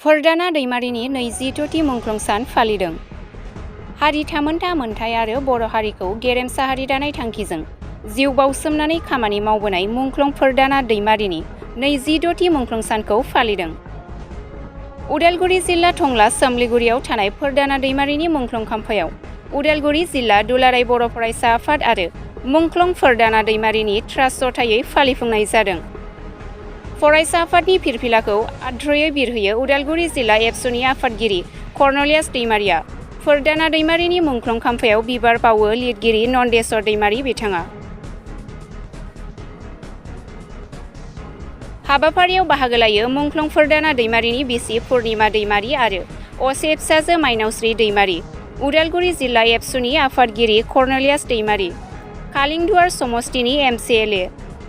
फरदाना दैमारिनि 26थि मुंख्लं सान फालिदों। हारि थामोनथा मोनथाय आरो बर' हारिखौ गेरेमसा हारि दानाय थांखिजों जिउ बाउसोमनानै खामानि मावबोनाय मुंख्लं फरदाना दैमारिनि 26थि मुंख्लं सानखौ फालिदों। उदालगुरि जिल्ला टंला सोमलिगुरियाव थानाय फरदाना दैमारिनि मुंख्लं खाम्फायाव उदालगुरि जिल्ला दुलाराय बर' फरायसा आफाद आरो मुंख्लं फरदाना दैमारिनि ट्रास्ट जथायै फालिफुंनाय जादों। फरायसा आफादनि फिरफिलाखौ आद्रयै बिरहोयो उदालगुरि जिल्ला एबसुनि आफादगिरि कर्नलियास दैमारिया। फरदाना दैमारिनि मुंख्लं खाम्फायाव बिबार बावो लिरगिरि नन्देस्वर दैमारि बिथाङा। हाबाफारियाव बाहागो लायो मुंख्लं फरदाना दैमारिनि बिसि पुर्निमा दैमारि आरो असे फिसाजो माइनावस्रि दैमारि, उदालगुरि जिल्ला एबसुनि आफादगिरि कर्नलियास दैमारि, कालिंदुवार समस्तिनि एमसिएलए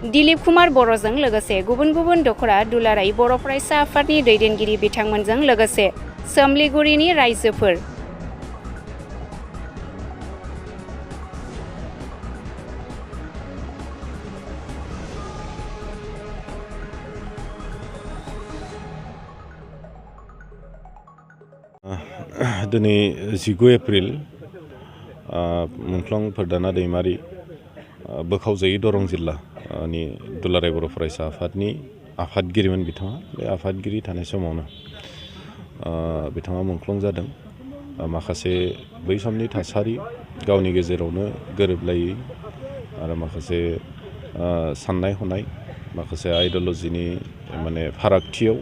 दिलीप कुमार बर'जों लोगोसे गुबुन गुबुन दखरा दुलाराय बर' फरायसा आफादनि दैदेनगिरि बिथांमोनजों लोगोसे सोमलिगुरिनि रायजोफोर। दिनै 19 एप्रिल मुंख्लं फरदाना दैमारि बोखावजायै दरं जिल्लानि दुलाराय बर' फरायसा आफादनि आफादगिरिमोन बिथाङा। बे आफादगिरि थानाय समावनो बिथाङा मुंख्लं जादों। माखासे बै समनि थासारि गावनि गेजेरावनो गोरोबलायै आरो माखासे साननाय हनाय माखासे आइडिय'लजिनि फारागथियाव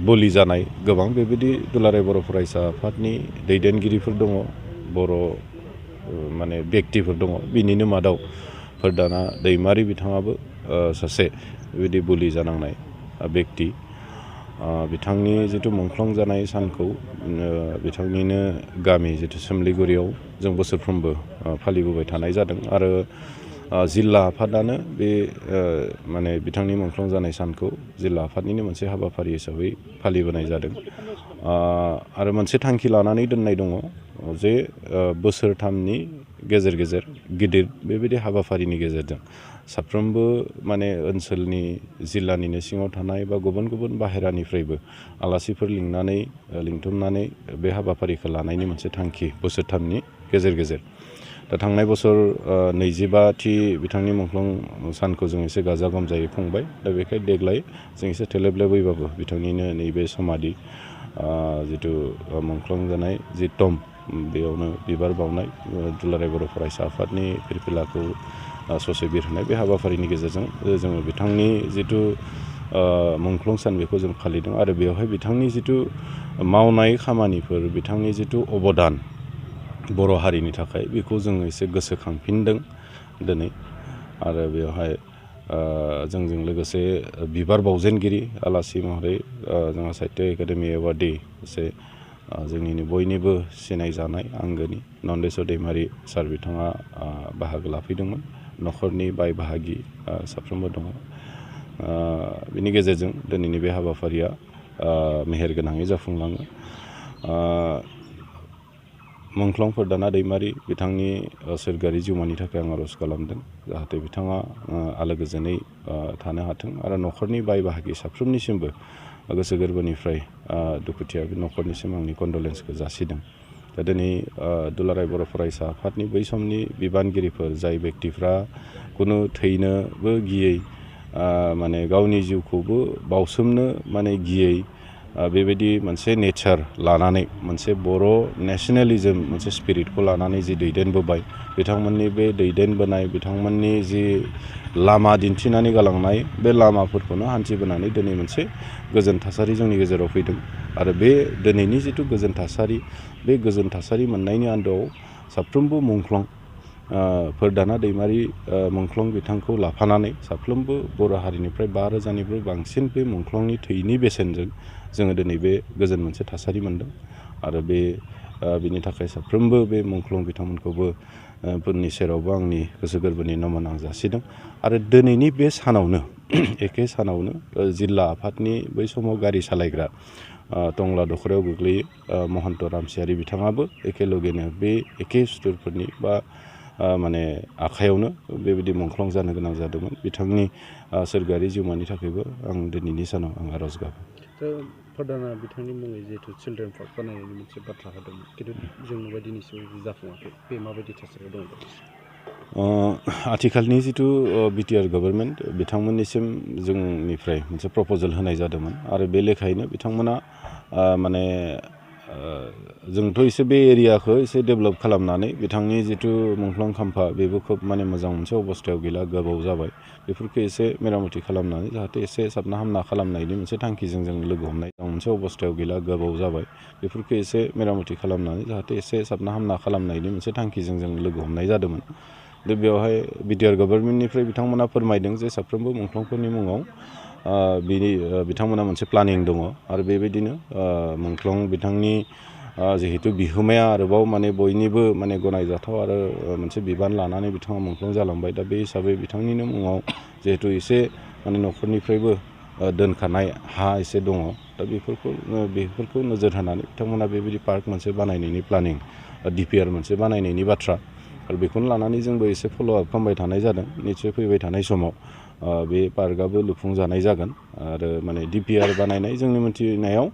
बोलि जानाय गोबां बेबायदि दुलाराय बर' फरायसा आफादनि दैदेनगिरिफोर दङ, बर' बेक्तिफोर दङ। बिनिनो मादाव फरदाना दैमारि बिथाङाबो सासे बेबायदि बोलि जानांनाय बेक्ति। बिथांनि जिथु मुंख्लं जानाय सानखौ बिथांनिनो गामि जिथु सोमलिगुरियाव जों बोसोरफ्रोमबो फालिबोबाय थानाय जादों आरो जिल्ला आफादानो बे बिथांनि मुंख्लं जानाय सानखौ जिल्ला आफादनिनो मोनसे हाबाफारि हिसाबै फालिबोनाय जादों। आरो मोनसे थांखि लानानै दोननाय दङ जे बोसोरथामनि गेजेर गेजेर गिदिर बेबायदि हाबाफारिनि गेजेरजों साफ्रोमबो ओनसोलनि जिल्लानिनो सिङाव थानाय बा गुबुन गुबुन बाहेरानिफ्रायबो आलासिफोर लिंथुमनानै बे हाबाफारिखौ लानायनि मोनसे थांखि बोसोरथामनि गेजेर गेजेर। दा थांनाय बोसोर 25थि बिथांनि मुंख्लं सानखौ जों एसे गाजा गोमजायै खुंबाय। दा बेखाय देग्लाय जों एसे थेलेबलेबैबाबो बिथांनिनो नैबे समाधि जिथु मुंख्लं जानाय जि टम्ब बेयावनो बिबार बावनाय दुलाराय बर' फरायसा आफादनि फिरफिलाखौ ससे बिरहोनाय बे हाबाफारिनि गेजेरजों जोङो बिथांनि जिथु मुंख्लं सान बेखौ जों फालिदों आरो बेवहाय बिथांनि जिथु मावनाय खामानिफोर बिथांनि जिथु अबदान बर' हारिनि थाखाय बेखौ जों एसे गोसोखांफिनदों दिनै। आरो बेवहाय जोंजों लोगोसे बिबार बावजेनगिरि आलासि महरै जोंहा साहित्य एकाडेमि एवार्डि सासे जोंनिनो बयनिबो सिनायजानाय आंगोनि नन्देस्वर दैमारि सार बिथाङा बाहागो लाफैदोंमोन। न'खरनि बाय बाहागि साफ्रोमबो दङ। बिनि गेजेरजों दिनैनि बे हाबाफारिया मेहेरगोनाङै जाफुंलाङो। मुंख्लं फरदाना दैमारि बिथांनि सोरगोआरि जिउमानि थाखाय आं आर'ज खालामदों जाहाथे बिथाङा आलो गोजोनै थानो हाथों आरो न'खरनि बाय बाहागि साफ्रोमनिसिमबो गोसो गोरबोनिफ्राय दुखुथिया बे न'खरनिसिम आंनि कन्डलेन्सखौ जासिदों। दा दिनै दुलाराय बर' फरायसा आफादनि बै समनि बिबानगिरिफोर जाय बेक्तिफ्रा खुनु थैनोबो गियै गावनि जिउखौबो बावसोमनो गियै बेबायदि मोनसे नेचार लानानै मोनसे बर' नेसनेलिजम मोनसे स्पिरिटखौ लानानै जि दैदेनबोबाय बिथांमोननि बे दैदेनबोनाय बिथांमोननि जि लामा दिन्थिनानै गालांनाय बे लामाफोरखौनो हान्थिबोनानै दिनै मोनसे गोजोन थासारि जोंनि गेजेराव फैदों। आरो बे दिनैनि जिथु गोजोन थासारि बे गोजोन थासारि मोननायनि आन्दोआव साफ्रोमबो मुंख्लं फरदाना दैमारि मुंख्लं बिथांखौ लाफानानै साफ्रोमबो बर' हारिनिफ्राय 5,000निबो बांसिन बे मुंख्लंनि थैनि बेसेनजों जोङो दिनै बे गोजोन मोनसे थासारि मोनदों। आरो बिनि थाखाय साफ्रोमबो बे मुंख्लं बिथांमोनखौबो फोरनि सेरावबो आंनि गोसो गोरबोनि नमन आं जासिदों। आरो दिनैनि बे सानावनो एखे सानावनो जिल्ला आफादनि बै समाव गारि सालायग्रा टंला दखरायाव गोग्लैयो महन्त रामसियारि बिथाङाबो एखेलगेनो बे एखे सुथुरफोरनि बा आखायावनो बेबायदि मुंख्लं जानो गोनां जादोंमोन। बिथांनि सोरगोआरि जिउमानि थाखायबो आं दिनैनि सानाव आं आर'ज गाबो। प्रधाना बिथांनि मुङै जिहेतु चिलड्रेन पार्क बानायनायनि मोनसे बाथ्रा होदोंमोन खिन्थु जों नुबाय दिनैसिम जाफुङाखै बे माबायदि थासारियाव दं? आथिखालनि जिथु बिटिआर गभर्नमेन्ट बिथांमोननिसिम जोंनिफ्राय मोनसे प्रप'जेल होनाय जादोंमोन आरो बे लेखायैनो बिथांमोना माने जोंथ' एसे बे एरियाखौ एसे डेभेलप खालामनानै बिथांनि जिथु मुंख्लं खाम्फा बेबो खोब माने मोजां मोनसे अबस्थायाव गैला, गोबाव जाबाय। बेफोरखौ एसे मेरामति खालामनानै जाहाथे एसे साबना हामना खालामनायनि मोनसे थांखिजों जों लोगो हमनाय मोनसे अबस्थायाव गैला, गोबाव जाबाय। बेफोरखौ एसे मेरामति खालामनानै जाहाथे एसे साबना हामना खालामनायनि मोनसे थांखिजों जों लोगो हमनाय जादोंमोन। दा बेवहाय बिटिआर गभर्नमेन्टनिफ्राय बिथांमोना फोरमायदों जे साफ्रोमबो मुंख्लंफोरनि मुङाव बिथांमोना मोनसे प्लानिं दङ आरो बेबायदिनो मुंख्लं बिथांनि जिहेतु बिहोमाया आरोबाव माने बयनिबो माने गनायजाथाव आरो मोनसे बिबान लानानै बिथाङा मुंख्लं जालांबाय। दा बे हिसाबै बिथांनिनो मुङाव जिहेतु एसे माने न'खरनिफ्रायबो दोनखानाय हा एसे दङ। दा बेफोरखौ नोजोर होनानै बिथांमोना बेबायदि पार्क मोनसे बानायनायनि प्लानिं, डिपिआर मोनसे बानायनायनि बाथ्रा आरो बेखौनो लानानै जोंबो एसे फल' आप खालामबाय थानाय जादों। निस्सय फैबाय थानाय समाव बे पार्कआबो लुफुंजानाय जागोन आरो माने डिपिआर बानायनाय जोंनि मिथिनायाव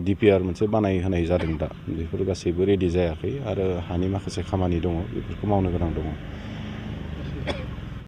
डिपिआर मोनसे बानायहोनाय जादों। दा बेफोर गासैबो रेडि जायाखै आरो हानि माखासे खामानि दङ, बेफोरखौ मावनो गोनां दङ।